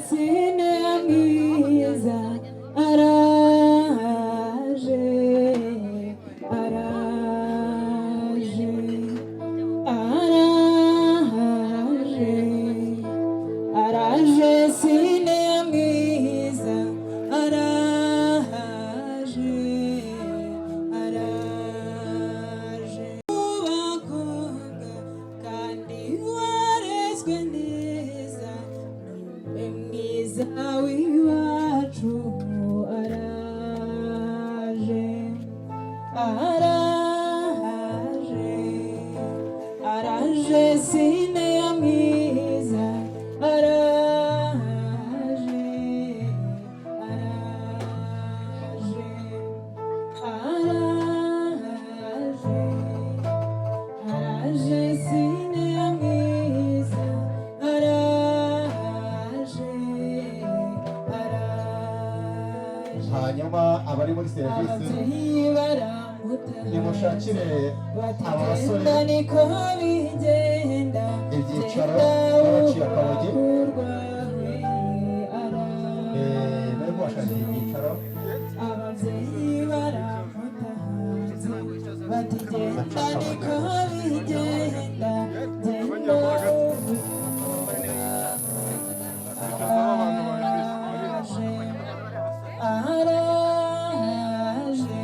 sine mwiza, araje, araje, araje, araje sine mwiza, araje, araje. Bakobwa kandi warezwe neza, niwe mwiza w'iwacu, araje, araje, araje sine mwiza, araje, araje, araje, araje sine mwiza, araje, araje. Hanyuma abari muri serivisi, Ababyeyi baramutaha, nimushakire bati aba basore genda niko bigenda, ibyicaro genda n'abaciye akabogi. urwawe, Bari kubashakira ibyicaro. Ababyeyi baramutahanze, bati genda niko bigenda, genda. Araje, araje,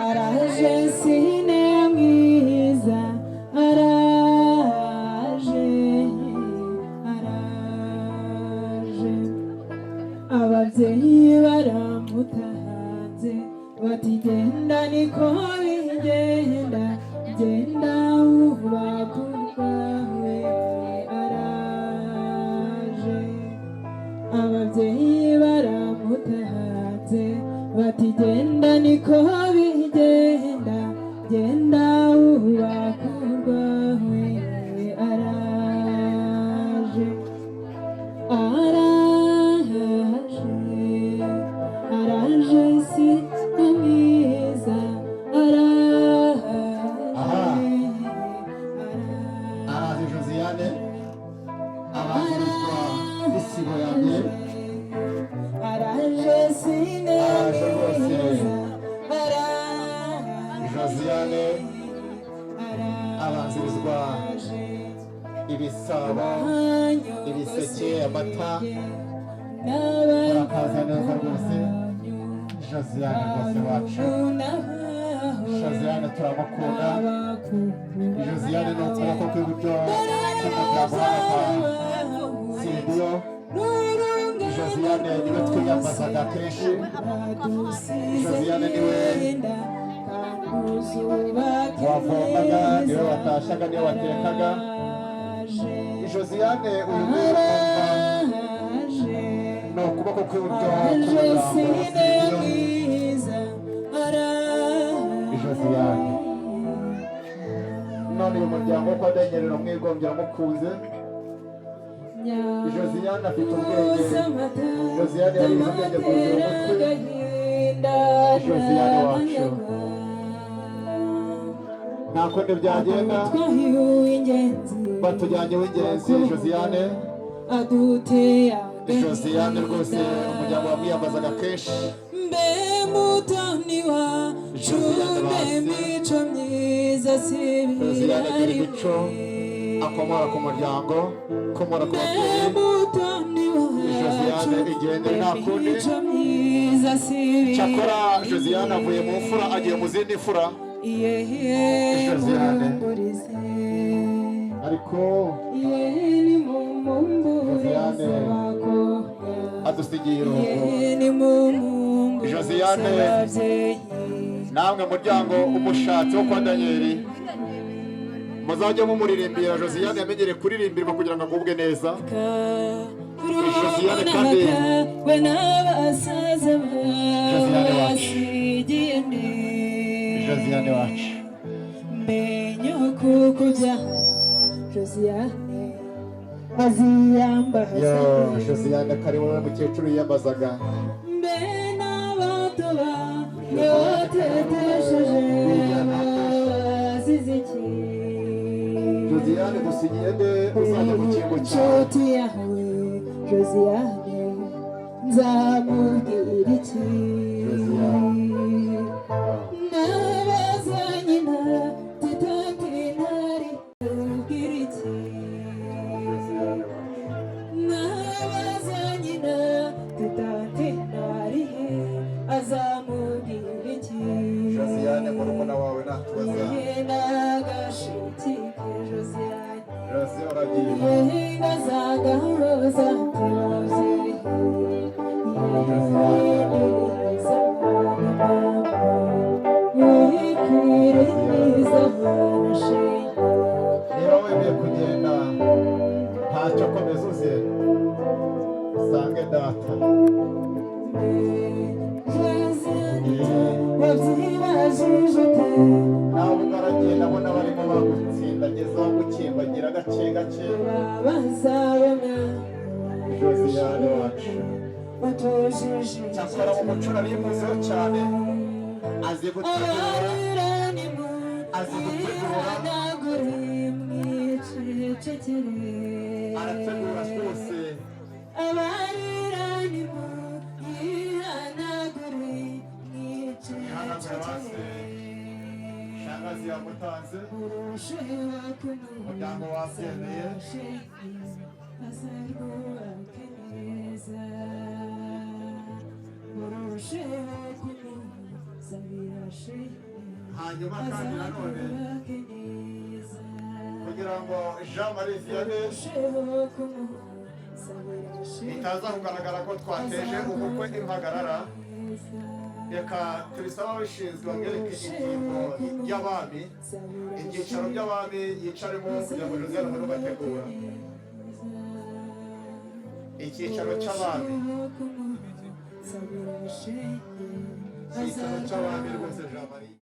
araje sine mwiza, araje, araje. Ababyeyi baramutahanze, bati genda niko bigenda, genda wubaka urwawe, araje. Ababyeyi baramutahanze, bati genda niko bigenda, genda wubaka urwawe, araje, araje, araje si mwiza, araje. Aha. Araje Josiane, abanzirizwa n'isibo ya mbere. Araje sine Araje rwose. mwiza, araje. Josiane abanzirizwa ibisabo, ibiseke, amata. Murakaza neza rwose Josiane, rwose wacu Josiane, turamukunda. Josiane ni ukuboko kw'iburyo k'umuryango hano kwa Silviyo. Josiane niwe twiyambazaga kenshi. Josiane niwe wavomaga, niwe watashaga, niwe watekaga. Josiane uyu nguyu mwumva ni ukuboko kw'iburyo k'umuryango wa Silviyo. Josiane none uyu muryango wo kwa Daniel uramwigombye, uramukunze. Josiane afite ubwenge. Josiane yarize ubwenge bwuzuye umutwe. Josiane wacu, nta kundi byagenda, batujyanye w'ingenzi Josiane. Josiane rwose umuryango wamwiyambazaga kenshi. Mbe mutoni wacu, mbe mico myiza. Josiane agira imico akomora ku muryango, akomora ku babyeyi. Mutoni Josiane wacu, igendere, nta kundi. Mico myiza. Cyakora Josiane avuye mu mfura agiye mu zindi mfura. Josiane. Ariko Josiane adusigiye irungu. Josiane, namwe muryango umushatsi wo kwa Daniyeli, muzajye mumuririmbira. Josiane yamenyereye kuririmbirwa kugira ngo agubwe neza. Josiane kandi, we n'abasaza Josiane wacu. basigiye nde? Josiane wacu. Mbenye kuko bya Josiane aziyambaza. Yo Josiane, kari wowe mukecuru yiyambazaga. Mbe n'abato batetesheje bazize iki? Josiane, dusigiye nde uzajya mu cyimbo cyawe? Inshuti yawe. Josiane nzamubwira iki? Nabaza nyina titantinari ubwira iki? Nabaza nyina titantinari he azamubwira iki? Josiane, murumuna wawe natubaza. Yehe n'agashiki ke Josiane. Josiane uragiye. Yehe ngazagahoza tubabyeyi. Niba wemeye kugenda ntacyo, komeza uze usange data. Nawe ugaragenda abona barimo bagutsindagiza, bagukimbagira gake gake. Josiane wacu, cyakora mu muco narimuziho cyane, azi gutegura, azi gutegura, arategura rwose. Ihanagura base shangazi yamutanze, umuryango wabyemeye. Hanyuma kandi nanone kugira ngo Jean Marie Vianney bitaza kugaragara ko twateje ubukwe impagarara, reka tubisaba ababishinzwe bamwereke ingingo y'abami, ibyicaro by'abami yicaremo, kugira ngo Josiane abone uko ategura icyicaro cy'abami, icyicaro cy'abami rwose, Jean Marie.